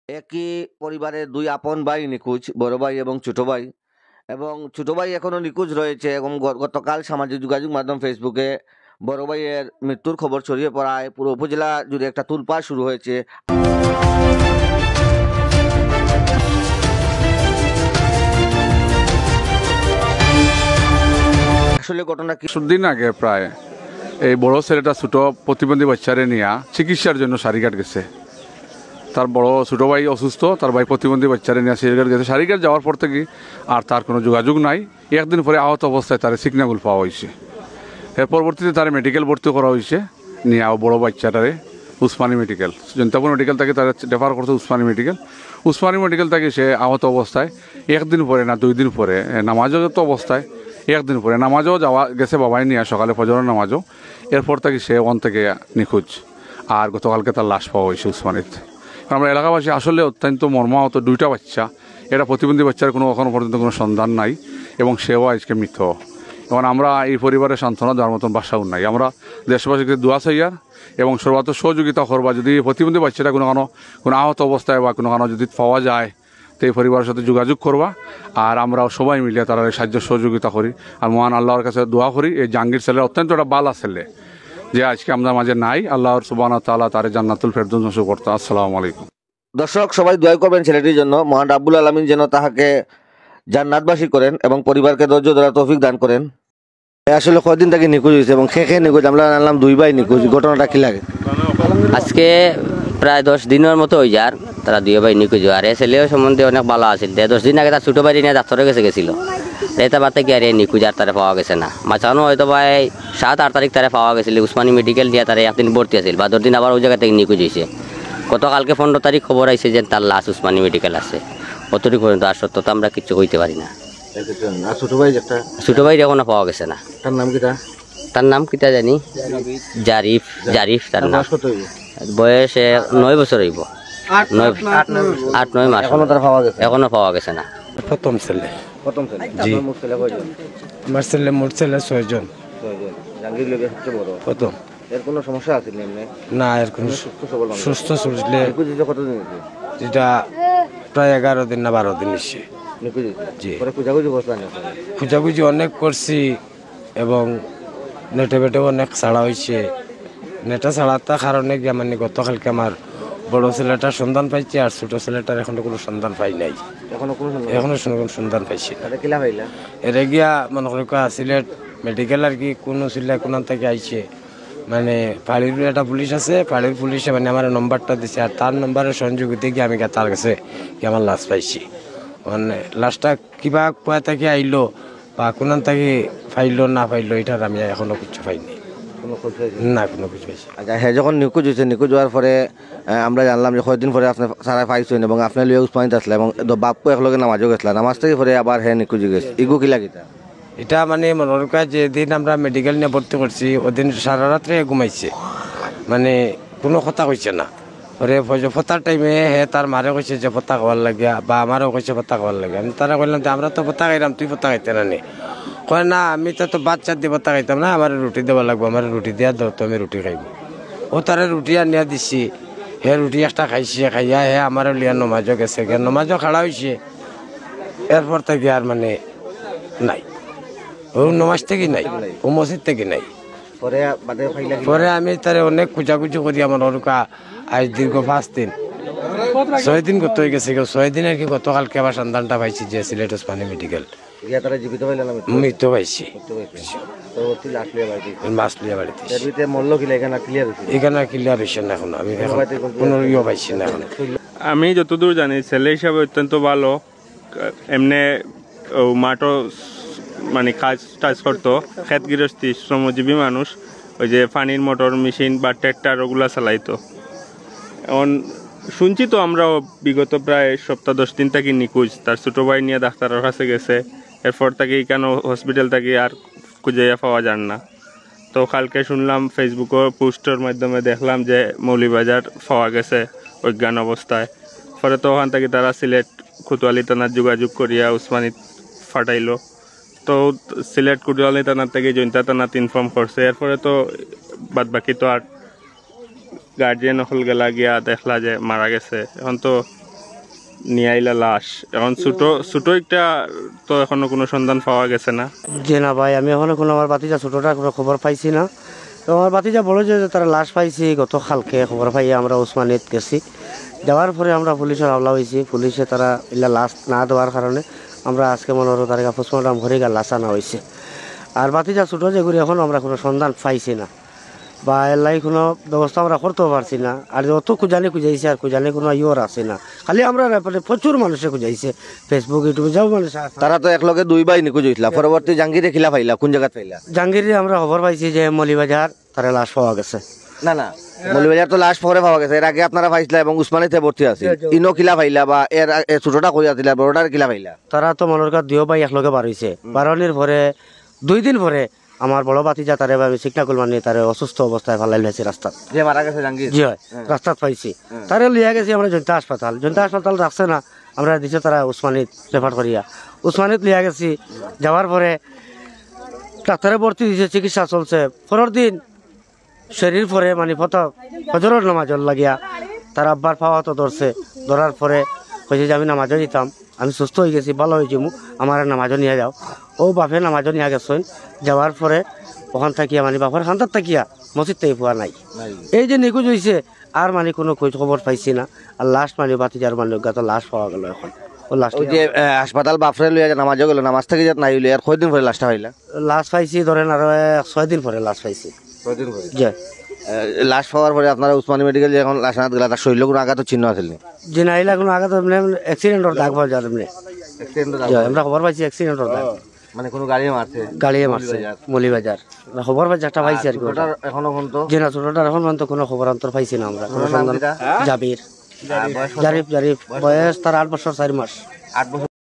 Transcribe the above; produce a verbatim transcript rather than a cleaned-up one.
একই পরিবারের দুই আপন ভাই নিখোঁজ, বড় ভাই এবং ছোট ভাই। এবং ছোট ভাই এখনো নিখোঁজ রয়েছে এবং গ-, গতকাল সামাজিক যোগাযোগ মাধ্যম Facebookএ বড় ভাইয়ের মৃত্যুর খবর ছড়িয়ে পড়ায় পুরো উপজেলা জুড়ে একটা তুলপাড় শুরু হয়েছে। আসলে ঘটনা কি? কিছুদিন আগে প্রায় এই বড় ছেলেটা ছোট প্রতিবন্ধী বাচ্চারে নিয়া চিকিৎসার জন্য সারিঘাট গেছে। তার বড় ছোট ভাই অসুস্থ, তার ভাই প্রতিবন্ধী বাচ্চারে নিয়া সারিঘাট গেছে। সারিঘাট যাওয়ার পর থেকে আর তার কোনো যোগাযোগ নাই। একদিন পরে আহত অবস্থায় তারে সিকনাগুল পাওয়া হয়েছে। এর পরবর্তীতে তারে মেডিকেল ভর্তি করা হয়েছে, নিয়া বড় বাচ্চাটারে উসমানী মেডিকেল, জৈন্তাপুর মেডিকেল থেকে তারে রেফার করছে উসমানী মেডিকেল। উসমানী মেডিকেল থেকে সে আহত অবস্থায় একদিন পরে না দুই দিন পরে, এ, নামাজরত অবস্থায় একদিন পরে নামাজও যাওয়া গেছে বাবাই নিয়া সকালে ফজরের নামাজও। এরপর থেকে সে ওখান থেকে নিখোঁজ। আর গতকালকে তার লাশ পাওয়া হয়েছে উসমানীতে। আমরা এলাকাবাসী আসলে অত্যন্ত মর্মাহত, দুইটা বাচ্চা, এটা প্রতিবন্ধী বাচ্চার কোনো এখনো পর্যন্ত কোনো সন্ধান নাই এবং সেও আজকে মৃত। এখন আমরা এই পরিবারের সান্ত্বনা দেওয়ার মতন ভাষাও নাই। আমরা দেশবাসীকে দোয়া চাইয়ার এবং সর্বাত্মক সহযোগিতা করবা। যদি এই প্রতিবন্ধী বাচ্চাটা কোনো কারণে কোনো আহত অবস্থায় বা কোনো কারণে যদি পাওয়া যায়, তো এই পরিবারের সাথে যোগাযোগ করবা। আর আমরাও সবাই মিলে তারা এই সাহায্য সহযোগিতা করি। আর মহান আল্লাহর কাছে দোয়া করি, এই জাহাঙ্গীর ছেলের অত্যন্ত একটা বালা ছেলে, যে আজকে আমাদের মাঝে নাই, আল্লাহর সুবহানাহু ওয়া তাআলা তারে জান্নাতুল ফেরদৌস নসিব করতা। আসসালামু আলাইকুম। দর্শক, সবাই দোয়া করবেন ছেলেটির জন্য, মহান রাব্বুল আলামিন যেন তাহাকে জান্নাতবাসী করেন এবং পরিবারকে ধৈর্য ধরার তৌফিক দান করেন। এ আসলে কয়দিন থেকে নিখোঁজ হয়েছে এবং খে খে নিখোঁজ, আমরা জানলাম দুই ভাই নিখোঁজ, ঘটনাটা কি লাগে? আজকে প্রায় দশ দিনের মতো হয়ে যার, তারা দুই ভাই নিখোঁজ হয়। আর এ ছেলেও সম্বন্ধে অনেক ভালো আছিল, তে দশ দিন আগে তার ছোট ভাই নিয়ে ডাক্তারের কাছে গেছিল। এটা বাদ থেকে আর এ নিখোঁজ, আর তারা পাওয়া গেছে না। মাঝখানে হয়তো ভাই সাত আট তারিখ তারা পাওয়া গেছিল, উসমানী মেডিকেল নিয়ে তারা একদিন ভর্তি আছিল, বাদর দিন আবার ওই জায়গা থেকে নিখোঁজ হয়েছে। গতকালকে পনেরো তারিখ খবর আইছে যে তার লাশ উসমানী মেডিকেল আছে। অতটুকু পর্যন্ত, আর সত্যতা আমরা কিচ্ছু কইতে পারি না। আর ছোট ভাই যেটা? ছোট ভাই এখনো পাওয়া গেছে না। তার নাম কিতা? তার নাম কিতা জানি? জারিফ। জারিফ তার তার নাম। বয়স কত হইব? বয়স, এ, নয় বছর হইব। নয়, আট নয় মাস। এখনো তার পাওয়া গেছে? এখনো পাওয়া গেছে না। প্রথম ছেলে। প্রথম ছেলে? জি। আপনার মোট ছেলে কয়জন? আমার ছেলে, মোট ছেলে ছয়জন। ছয়জন। জাহাঙ্গীর লগে সবচেয়ে বড়? প্রথম। এর কোনো সমস্যা আছে নি এমনি? না, এর কোনো এমনি সুস্থ সবল মানুষ? সুস্থ শরীরে। নিখোঁজ হইছে কতদিন হইছে? এটা প্রায় এগারো দিন না বারো দিন হইছে। নিখোঁজ হইছে? জি। পরে খোঁজাখুঁজি করছেন আপনারা? খোঁজাখুঁজি অনেক করছি এবং নেটে বেটেও অনেক ছাড়া হইছে। নেটে ছাড়ার কারণে গিয়া মানে গতকালকে আমার বড় ছেলেটার সন্ধান পাইছি, আর ছোট ছেলেটার এখনো কোনো সন্ধান পাই নাই। এখনো কোনো সন্ধান? এখনো কোনো সন্ধান পাইছি না। তাহলে কিলা পাইলা? এরে গিয়া মনে করি কয় সিলেট মেডিকেল আর কি, কোনো ছেলে কোনান থেকে আইছে, মানে ফাড়ির একটা পুলিশ আছে, ফাড়ির পুলিশে মানে আমার নম্বরটা দিছে, আর তার নম্বরের সংযোগ দিয়ে আমি গিয়া তার কাছে গিয়া আমার লাশ পাইছি। মানে লাশটা কিবা কুয়া থেকে আইলো বা কোনান থেকে পাইলো না পাইলো, এটার আমি এখনো কিছু পাইনি। কোনো খোঁজ হয়েছে? না, কোনো কিছু পাইছি না। আচ্ছা, হে যখন নিখোঁজ হয়েছে, নিখোঁজ হওয়ার পরে, আহ, আমরা জানলাম যে কয়েকদিন পরে আপনি সারা পাইছেন এবং আপনি লইয়া উসমানিত আসলা এবং দ-, বাপ্পু একলগে নামাজও গেছলা, নামাজ থেকে পরে আবার হে নিখোঁজ হয়ে গেছে, ইগু কিলা কিতা? এটা মানে মনে হয় যেদিন আমরা মেডিকেল নিয়ে ভর্তি করছি, ওদিন সারা রাত্রে ঘুমাইছে, মানে কোনো কথা কইছে না। পরে ফজর ফতার টাইমে হে তার মারে কইছে যে ফতা খাওয়ার লাগিয়া, বা আমারেও কইছে ফতা খাওয়ার লাগিয়া। আমি তারে কইলাম যে, "আমরা তো ফতা খাইলাম, তুই ফতা খাইতে না নি?" কয়, "না, আমি তো, তো ভাত চাত দিয়ে ফতা খাইতাম না, আমার রুটি দেওয়া লাগবো, আমার রুটি দিয়া দাও, তো আমি রুটি খাইবো।" ও তারে রুটি আনিয়া দিছি, হে রুটি একটা খাইছে, খাইয়া হে আমারে লিয়া নমাজও গেছে, গিয়া নমাজও খাড়া হইছে। এরপর থেকে আর মানে নাই, ও নমাজ থেকে নাই, ও মসজিদ থেকে নাই। পরে বাদে পাইলা কি? পরে আমি তারে অনেক খুঁজাখুঁজি করি আমার ওরকা আজ দীর্ঘ পাঁচ দিন, ছয় দিন কত হয়ে গেছে গো, ছয় দিন আর কি। গতকালকে আবার সন্ধানটা পাইছি যে সিলেট ওসমানী মেডিকেল। গিয়া তারা জীবিত পাইলা না মৃত? মৃত পাইছি। মৃত পাইছি। পরবর্তী লাশ লিয়া বাড়িতে? মাছ লিয়া বাড়িতে। এর ভিতরে মরলো কিলা, এখানে ক্লিয়ার হইছে? এখানে ক্লিয়ার হইছে না এখন, আমি কোনো এখন বাড়িতে কোনো কোনো ইয়ে পাইছি না এখন। আমি যতদূর জানি ছেলে হিসাবে অত্যন্ত ভালো, এমনে ও মাঠও মানে কাজ টাজ করতো, খেত গৃহস্থী, শ্রমজীবী মানুষ, ওই যে পানির মোটর, মেশিন বা ট্রাক্টর ওগুলা চালাইতো। এখন শুনছি তো আমরাও বিগত প্রায় সপ্তাহ দশ দিন থাকি নিখোঁজ, তার ছোট ভাই নিয়ে ডাক্তারের কাছে গেছে, এরপর থাকি এখানে হসপিটাল থাকি আর খুঁজাইয়া পাওয়া যার না। তো কালকে শুনলাম Facebook-ও পোস্টের মাধ্যমে দেখলাম যে মৌলভীবাজার পাওয়া গেছে অজ্ঞান অবস্থায়। পরে তো ওখান থাকি তারা সিলেট কোতোয়ালি থানাত যোগাযোগ করিয়া উসমানী পাঠাইলো। তো সিলেট কোতোয়ালি থানা থাকি জৈন্তা থানাত ইনফর্ম করছে। এরপরে তো বাদ বাকি তো আর গার্জিয়ান অকল গেলা গিয়া দেখলা যে মারা গেছে। এখন তো নিয়ে আইলা লাশ। এখন ছোট, ছোট একটা তো এখনো কোনো সন্ধান পাওয়া গেছে না। জি না ভাই, আমি এখনো কোনো আমার ভাতিজা ছোটটার কোনো খবর পাইছি না। তো আমার ভাতিজা বড় যে, যে তারা লাশ পাইছি গতকালকে, খবর পাইয়া আমরা উসমানিত গেছি। যাওয়ার পরে আমরা পুলিশের হাওলা হইছি, পুলিশে তারা ইলা লাশ না দেওয়ার কারণে আমরা আজকে মনে হলো তারা পোস্টমর্টম করে গা লাশ আনা হইছে। আর ভাতিজা ছোট যেগুলি এখনো আমরা কোনো সন্ধান পাইছি না, বা এর লাগি কোনো ব্যবস্থা আমরা করতেও পারছি না। আর যে অত খুঁজানি খুঁজাইছে আর খুঁজানি কোনো ইয়ে আছে না, খালি আমরা না, মানে প্রচুর মানুষে খুঁজাইছে, Facebook, YouTube, যাও মানুষ আছে। তারা তো একলগে দুই ভাই নিখোঁজ হইছিলা, পরবর্তী জাহাঙ্গীরে কিলা পাইলা, কোন জায়গাত পাইলা? জাহাঙ্গীরে আমরা খবর পাইছি যে মৌলভীবাজার তারা লাশ পাওয়া গেছে। না, না, মৌলভীবাজার তো লাশ পরে পাওয়া গেছে, এর আগে আপনারা পাইছিলা এবং উসমানিতে ভর্তি আছে। জি, জি। ইনো কিলা পাইলা বা এর আ-, এ ছোটটা কই আছিল আর বড়টার কিলা পাইলা? তারা তো মনে কর দুইও ভাই একলগে বার হইছে, বারোনির পরে দুই দিন পরে আমার বড় ভাতিজা তারে বা আমি সিকনা কুলমানি তারে অসুস্থ অবস্থায় ফালাই লাইছি রাস্তাত। যে মারা গেছে জাহাঙ্গীর? জি হয়, হ্যাঁ। রাস্তাত পাইছি। হ্যাঁ। তারে লইয়া গেছি আমরা জনতা হাসপাতাল, জনতা হাসপাতাল রাখছে না, আমরা দিছে তারা উসমানিত রেফার করিয়া উসমানিত লইয়া গেছি। যাওয়ার পরে ডাক্তারে ভর্তি দিছে, চিকিৎসা চলছে। পরের দিন শরীর পরে মানে ফত-, ফজরর নামাজর লাগিয়া তার আব্বার পাওয়া তো ধরছে, ধরার পরে কইছে যে আমি নামাজও দিতাম, আমি সুস্থ হয়ে গেছি, ভালো হয়ে যাবো, আমার নামাজও নিয়ে যাও। ও বাপে নামাজও নিয়ে গেছেন, যাওয়ার পরে ওখান থাকিয়া মানে বাপের খান্দার থাকিয়া মসজিদ থেকে পুয়া নাই। নাই। এই যে নিখোঁজ হইছে, আর মানে কোনো খোঁজ খবর পাইছি না। আর লাশ মানে ভাতিজার মানে অজ্ঞাত লাশ পাওয়া গেল এখন। ও লাশ ওই যে, আহ, হাসপাতাল বাপরে লইয়া যে নামাজও গেল, নামাজ থেকে যে নাই লইয়া, আর কয়দিন পরে লাশটা পাইলা? লাশ পাইছি ধরেন আরো এক ছয় দিন পরে লাশ পাইছি। ছয় দিন পরে? জি। আহ, লাশ পাওয়ার পরে আপনারা উসমানী মেডিকেল যে এখন লাশ আনাত গেলা, তার শরীরে কোনো আঘাত চিহ্ন আছিল নি? জি না, এলা কোনো আঘাত এমনি অ্যাক্সিডেন্টর দাগ পাওয়া যায় এমনি। অ্যাক্সিডেন্টর দাগ জি, পাওয়া আমরা খবর পাইছি অ্যাক্সিডেন্টর দাগ। ও, মানে কোনো গাড়িয়ে মারছে? গাড়িয়ে মারছে, মৌলভীবাজার। মৌলভীবাজার। আমরা খবর পাইছি, একটা পাইছি আর কি ওটা। ছোটটার এখনো পর্যন্ত? জি না, ছোটটার এখন পর্যন্ত কোনো খবর আন্তর পাইছি না আমরা, কোনো ওটার নাম সন্ধান। কিতা? জাবির। আহ, বয়স কত? জারিফ, জারিফ। বয়স কত? বয়স তার আট বছর চার মাস। আট বছর